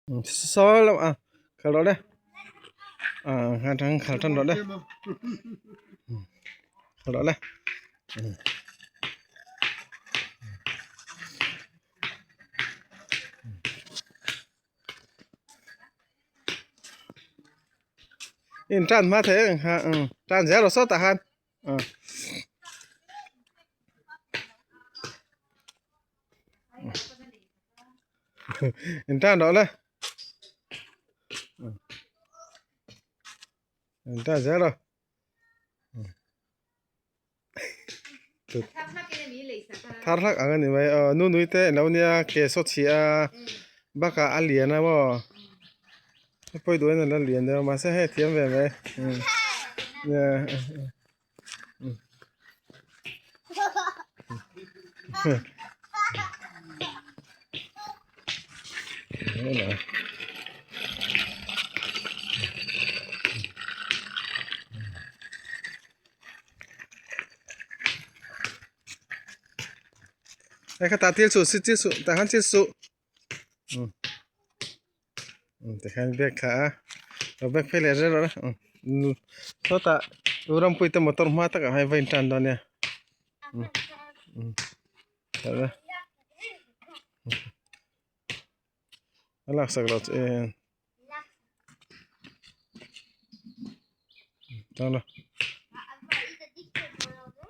Saw lam a khalh rawh le ah atang khalh tan rawh le khalh rawh le in tan hma thei ang kha tan zel rawh sawtah khan ah. In tan rawh le in tan zel rawh thar hlak ang a ni mai aw nu nui te an lo nia ke saw chhia a bakah a lian a maw pawi duh in a la lian deuh a mahse hei a thiam ve mai Hei kha tah thil suh si thil suh tah khan thil suh tikhian bag thla a lo bag phei leh zel rawh le sawtah Rampuii te motor hma takah hian va intan dawn nia a laksak loh chu e.